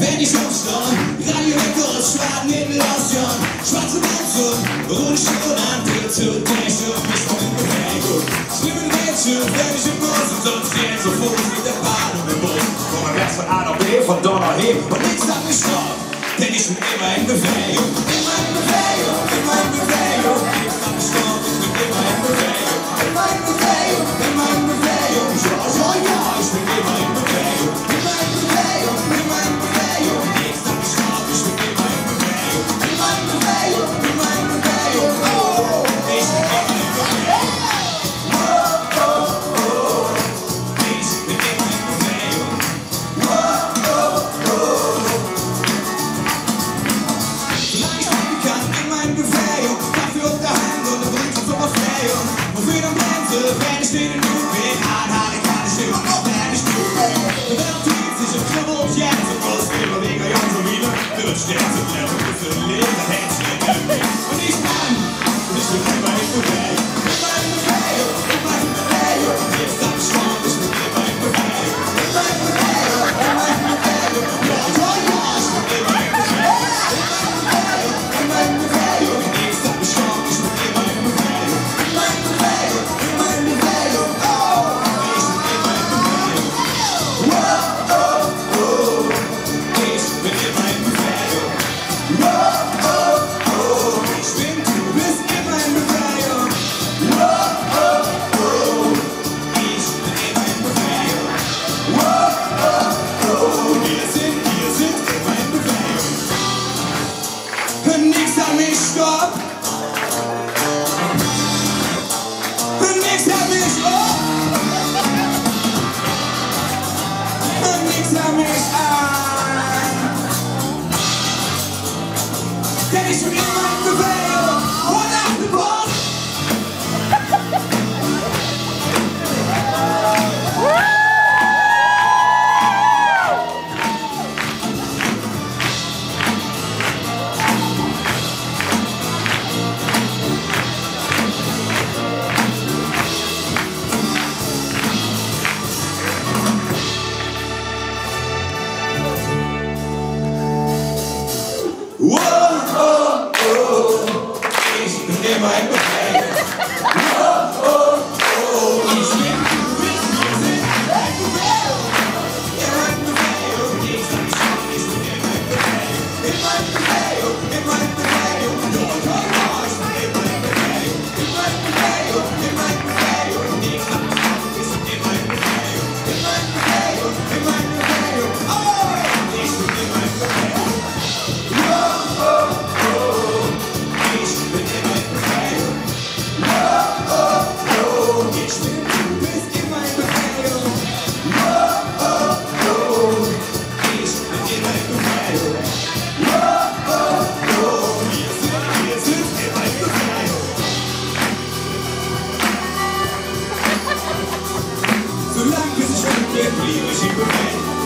wenn ich aufstand, Radio Records, Schwaden in Lotion, schwarze Mantel, rote Schuhe an, Pilze und Dächer, ich bin in Bewegung. Schlimme Mädchen, wenn ich im Bus und sonst jetzt so Fotos mit der Bahn und dem Bus. Wo man wär's von A nach B, von da nach H und nichts hat mich stoppt, denn ich bin immer in Bewegung. Immer in Bewegung, immer in Bewegung, nichts hat mich stoppt, ich bin immer in Bewegung. Immer in Bewegung, immer in Bewegung, ja, ja, ja, ich bin immer in Bewegung. Immer in Bewegung, immer in Bewegung, nichts hat mich stoppt, ich bin immer in Bewegung. Immer in Bewegung, immer in Bewegung, oh, ich bin immer in Bewegung. Oh, oh, oh, ich bin immer in Bewegung. Oh, oh, oh. Solange ich denken kann, immer in Bewegung, Kaffee auf der Hand und der bringt uns auf Verfehung. Und wieder Bremse, wenn ich den Mut bin, Haare kann ich immer noch, wenn ich gut bin. Die Welt dreht sich und kribbelt jetzt und bloß immer weniger Jahre so wieder. Wir wird sterben, wir wird für ein Leben, das Händchen in der Welt. Und ich bin immer in Bewegung. Immer in Bewegung, immer in Bewegung. Jetzt hab ich schon, ich bin immer in Bewegung. Immer in Bewegung, immer in Bewegung. Ja, ja, ja, ich bin immer in Bewegung. Immer in Bewegung, jetzt hab ich schon, ich bin immer in Bewegung. Immer in Bewegung, immer in Bewegung. Oh, ich bin immer in Bewegung. Oh, oh, oh, ich bin immer in Bewegung. Oh, oh, oh, ich bin, du bist immer in Bewegung. Oh, oh, oh, ich bin immer in Bewegung. Oh, oh, oh, wir sind immer in Bewegung. Und nichts hat mich stoppt. Und nichts hat mich stoppt. Und nichts hat mich an. Denn ich bin immer in Bewegung. Und auf dem Boden. Oh, oh, oh, ich bin immer in Bewegung. Oh, oh, oh, ich bin, wir sind immer in Bewegung. Immer in Bewegung, ich sag schon, ich bin immer in Bewegung. Immer in Bewegung, immer in Bewegung. Ja, ja, ja, ich bin immer in Bewegung. Immer in Bewegung, immer in Bewegung. Ich sag schon, ich bin immer in Bewegung. Immer in Bewegung, immer in Bewegung. Oh, ich bin immer in Bewegung.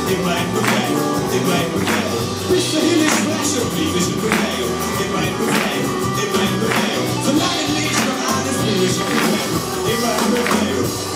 Immer in Bewegung, immer in Bewegung. Bis dahin ich spreche, blieb ich in Bewegung. Immer in Bewegung, immer in Bewegung. Solange nicht noch alles blieb ich in Bewegung. Immer in Bewegung.